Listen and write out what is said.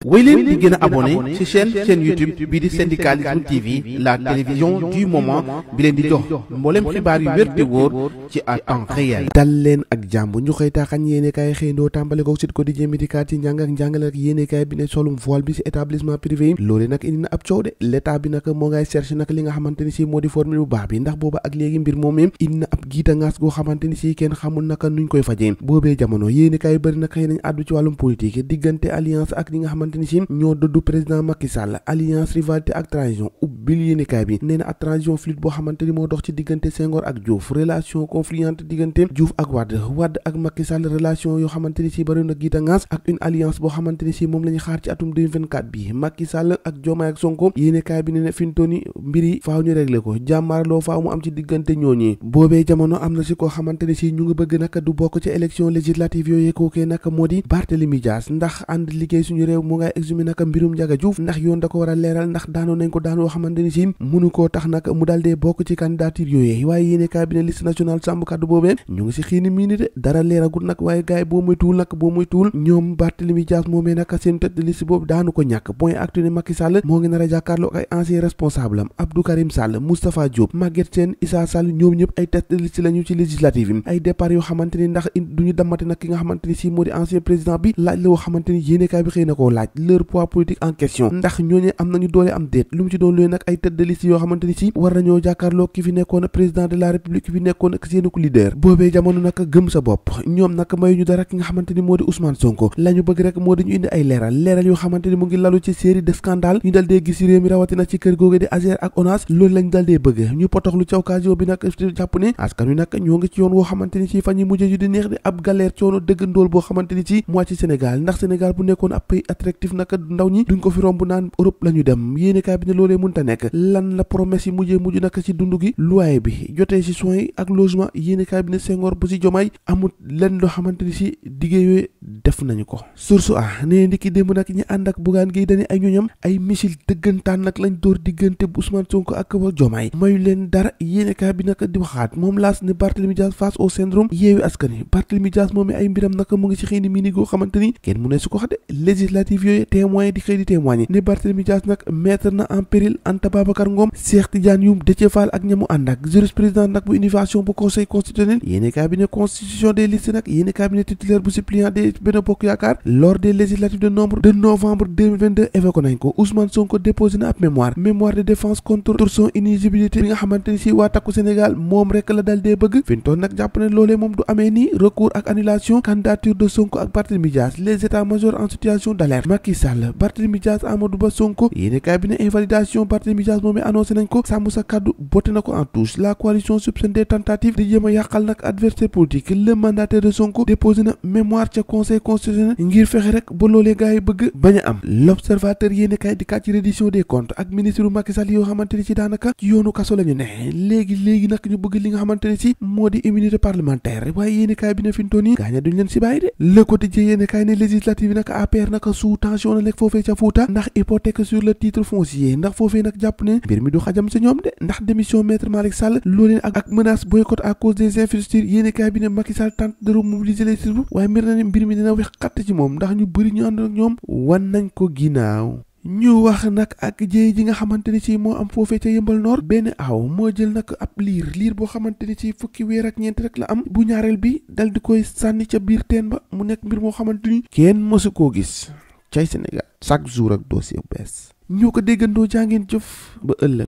wéy leen di gën a abonné ci chaîne YouTube bii di Syndicalisme TV, la télévision du moment bi leen di jox mboolem xibaar yu wér te wóor ci à temps réel. dal leen ak jàmm ñu xëy taaxañ yéenekaay xëyndoo tàmbale ko Sud Quotidien mi dikkaat ci njàng ak njàngale ak yéenekaay bi ne solum voile bi ci établissement privé yi loolu nag indi na ab coow de l'état bi nag moo ngay cherche nag li nga xamante ni si moo di formule bu baax bi ndax booba ak léegi mbir moom indi na ab giita ngaas goo xamante ni si kenn xamul naka nuñ koy fajee boobee jamono yéenekaay yu bëri nag xëy nañ àddu ci wàllum politique diggante alliance ak ñi nga xamante ni si ñoo dëddu président Macky Sall alliance rivalité ak trahison ubbil yéenekaay bi nee na ab trahison fluide boo xamante ni moo dox ci diggante Senghor ak Diouf relation confluente diggante Diouf ak Wade ak Macky Sall relation yoo xamante ni si bëri na giita ngaas ak une alliance boo xamante ni si moom la ñu xaar ci atum 2024 bi Macky Sall ak Diomaye ak Sonko yéenekaay bi nee na fintooni mbiri faaw ñu réglé ko jàmmaarloo faaw mu am ci diggante ñooñi boobee jamono am na si koo xamante ni si ñu ngi bëgg nag du bokk ci élection législative yooyu kookee nag moo di Barthélémy Dias ndax ànd liggéey suñu réew mu ngay exhumé nag mbirum Ndiaga Diouf ndax yoon da ko war a leeral ndax daanoon nañ ko daan woo xamante ni si mënu koo tax nag mu daal dee bokk ci candidature yooyu waaye yéenekaay bi ne liste nationale sàmm kàddu boobee ñu ngi si xiini mii ni de dara leeragut nag waaye gars yi boo moytuwul ñoom Barthélémy Dias moomee nag seen tête de liste boobu daanu ko ñàkk point actu ne Macky Sall moo ngi nar a jàkkaarloo ak ay ancien responsable am Abdou Karim Sall Moustapha Diop Maguette Sène Issa Sall ñoom ñëpp ay tête de liste lañu ci législative yi ay départ yoo xamante ni ndax duñu dammati nag ki nga xamante ni si moo di ancien président bi laaj la woo xamante ni yéenekaay bi xëy na koo laaj leur poids politique en question ndax ñooñu am nañu doole am déet lu mu ci doon looy nag ay tête de liste yoo xamante ni si war nañoo jàkkaarloo ki fi nekkoon président de la république ki fi nekkoon ak seenu ko leader boobee jamono nag gëm sa bopp ñoom nag mayu ñu dara ki nga xamante ni moo di Ousmane Sonko la ñu bëgg rek moo di ñu indi ay leeral yoo xamante ni mu ngi lalu ci série de scandale ñu dal dee gis ci réew mi rawatina ci kër googu di Azer ak ONAS loolu lañ dal dee bëgg ñu potoxlu ci occasion bi nag jàpp ne askan wi nag ñoo ngi ci yoon woo xamante ni si fa ñuy mujjee yu di neex di ab galère coono dëgg ndóol boo xamante ni si moo ci Sénégal ndax Sénégal bu nekkoon ab pays attractif nag ndaw ñi duñ ko fi romb naan Europe la ñu dem yéenekaay bi ne loolee mënta nekk lan la promesse yi mujj nag ci dund gi loyer bi jotee ci soins yi ak logement yéenekaay bi ne Senghor bu ci Diomaye amul lenn loo xamante ni si diggée yooyu def nañu ko source a nee ndiki démb nag ñi ànd ak Bougane Gueye Dany ay ñoñam ay missile dëggantaan nag lañ door diggante Ousmane Sonko ak Diomaye mayu leen dara yéenekaay bi nag di waxaat moom laas ne Barthélémy Dias face au syndrome Yewwi Askan Wi Barthélémy Dias moom ay mbiram nag mu ngi ci xëy ni mii ni goo xamante ni kenn mu ne su ko xade législative yooyu témoin di xëy di témoigner ne Barthélémy Dias nag mettre na en péril Anta Babacar Ngom Cheikh Tidiane Youm Déthié Fall ak ñamu ànd ak jurisprudence nag bu innovation bu conseil constitutionnel yéenekaay bi ne constitution des listes nag yéenekaay bi ne titulaire bu suppléant des Benno Bokk Yaakaar lors des législatives de novembre 2022 évoqué nañ ko Ousmane Sonko déposé na ab mémoire de défense contre son inéligibilité bi nga xamante ni si waa Takku Sénégal moom rek la dal dee bëgg fi mu toll nag jàpp ne loolee moom du amee nii recours ak annulation candidature de Sonko ak Barthélémy Dias les états-majors en situation d'alerte Macky Sall Barthélémy Dias Amadou Ba Sonko yéenekaay bi ne invalidation Barthélémy Dias moom annoncé nañ ko sàmm sa kàddu botte na ko en touche la coalition soupçonne des tentatives di jéem a yàqal nag adversaire politique le mandataire de Sonko déposé na mémoire ca conseil constitutionnel ngir fexe rek ba loolee gars yi bëgg bañ a am l'observateur yéenekaay di kàcc ci reddition des comptes ak ministre Macky Sall yoo xamante ni ci daanaka ci yoonu kaso la ñu ne léegi nag ñu bëgg li nga xamante ni si moo di immunité parlementaire waaye yéenekaay bi ne fi mu toll nii gaaña duñ leen si bàyyi de le quotidien yéenekaay ne législative yi nag APR nag sous tension la nekk foofee ca Fouta ndax hypothèque sur le titre foncier ndax foofee nag jàpp ne mbir mi du xajam si ñoom de ndax démission maître Malick Sall looleen ak menace boycott à cause des infrastructures yéenekaay bi ne Macky Sall tente de remobiliser les troupes waaye mbir na ne mbir mi dina wex xatt ci moom ndax ñu bëri ñu ànd ak ñoom wan nañ ko ginnaaw ñu wax nag ak jéey ji nga xamante ni si moo am foofee ca Yëmbal Nord benn aaw moo jël nag ab liir boo xamante ni si fukki weer ak ñeent rek la am bu ñaareel bi dal di koy sànni ca biir teen ba mu nekk mbir moo xamante ni kenn mësu koo gis cay Sénégal chaque jour ak dossier bu bees ñoo ko déggandoo jàngeen jëf ba ëllëg